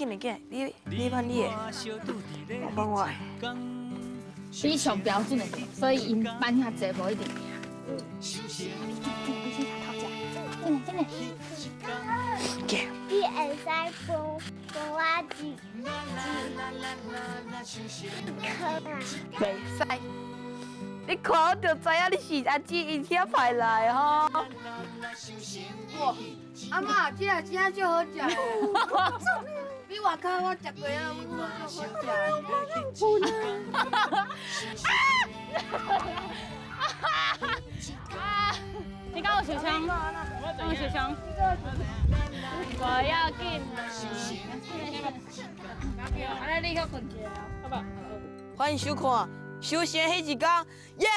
緊來緊，你幫你的，我幫我的。你上標準的，所以𪜶班遐濟無一定贏。你先頭食，進來進來。你會使分分我一一顆嗎？袂使。你看我就知影你是阿姊𪜶遐派來吼。哇，阿嬤，這個真正足好食的，比外口我食過啊，攏足好食。你敢有受傷？敢有受傷？無要緊。按呢你去睏一下，好無？歡迎收看，修仙彼一工，耶！